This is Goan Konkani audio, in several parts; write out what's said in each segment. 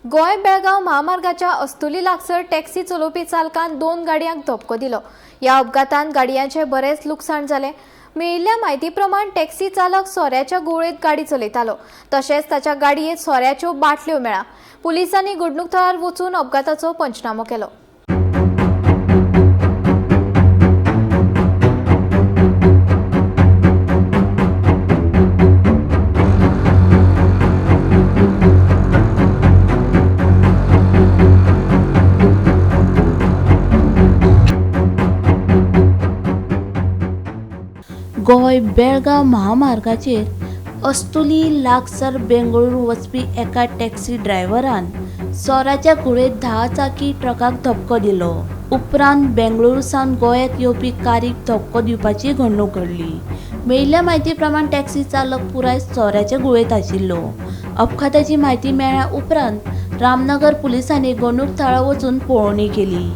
गोंय बेळगांव म्हामार्गाच्या अस्तुली लागसर टॅक्सी चलोवपी चालकान दोन गाडयांक धपको दिलो. ह्या अपघातान गाडयांचें बरेंच लुकसाण जालें. मेळिल्ल्या म्हायती प्रमाण टॅक्सी चालक सोऱ्याच्या घुंवळेंत गाडी चलयतालो. तशेंच ताच्या गाडयेंत सोऱ्याच्यो बाटल्यो मेळ्ळा. पुलिसांनी घडणूक थळार वचून अपघाताचो पंचनामो केलो. गोंय बेळगांव महामार्गाचेर अस्तुली लागसार बेंगळुरू वचपी एका टॅक्सी ड्रायव्हरान सोऱ्याच्या घुंवळेंत 10 चाकी ट्रकाक धपको दिलो. उपरांत बेंगळुरू सावन गोंयांत येवपी कारीक धपको दिवपाची घडणूक घडली. मेळिल्ल्या म्हायती प्रमाण टॅक्सी चालक पुराय सोऱ्याच्या घुंवळेंत आशिल्लो. अपघाताची म्हायती मेळ्ळ्या उपरांत रामनगर पुलिसांनी घडणूक थळार वचून पळोवणी केली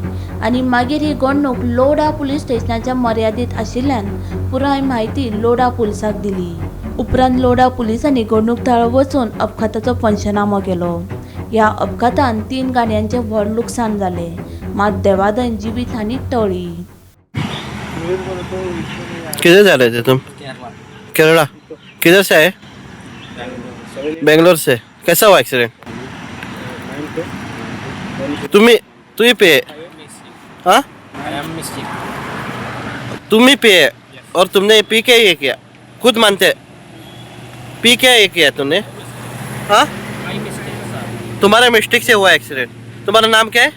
आनी मागीर ही घडणूक लोढा पुलीस स्टेशनाच्या मर्यादेत आशिल्ल्यान पुराय म्हायती लोढा पुलिसांक दिली. उपरांत लोढा पुलिसांनी घडणूक थळार वचून अपघाताचो पंचनामो केलो. ह्या अपघातान 3 गाडयांचें व्हड लुकसाण जालें, मात देवादयेन जिवीत हानी टळ्ळी. किधर जा रहे थे तुम? केरला. किधर से आए? बेंगलोर से. कैसा हुआ एक्सीडेंट? तुम्ही तू ही पे हाँ, तुम ही पिए और तुमने पी के ये किया? खुद मानते पी के ये किया तुमने? हाँ, तुम्हारा मिस्टेक से हुआ एक्सीडेंट. तुम्हारा नाम क्या है?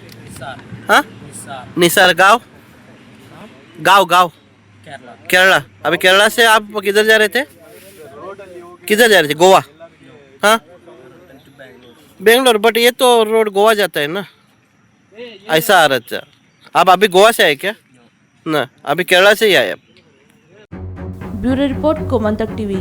हाँ, निसार. गाँव? गाँव गाँव केरला. अभी केरला से आप किधर जा रहे थे? किधर जा रहे थे? गोवा? हाँ, बेंगलोर. बट ये तो रोड गोवा जाता है ना, ऐसा आ रहा था. आप अभी गोवा से आए क्या? ना, अभी केरला से ही आए आप. Bureau report, Gomantak TV.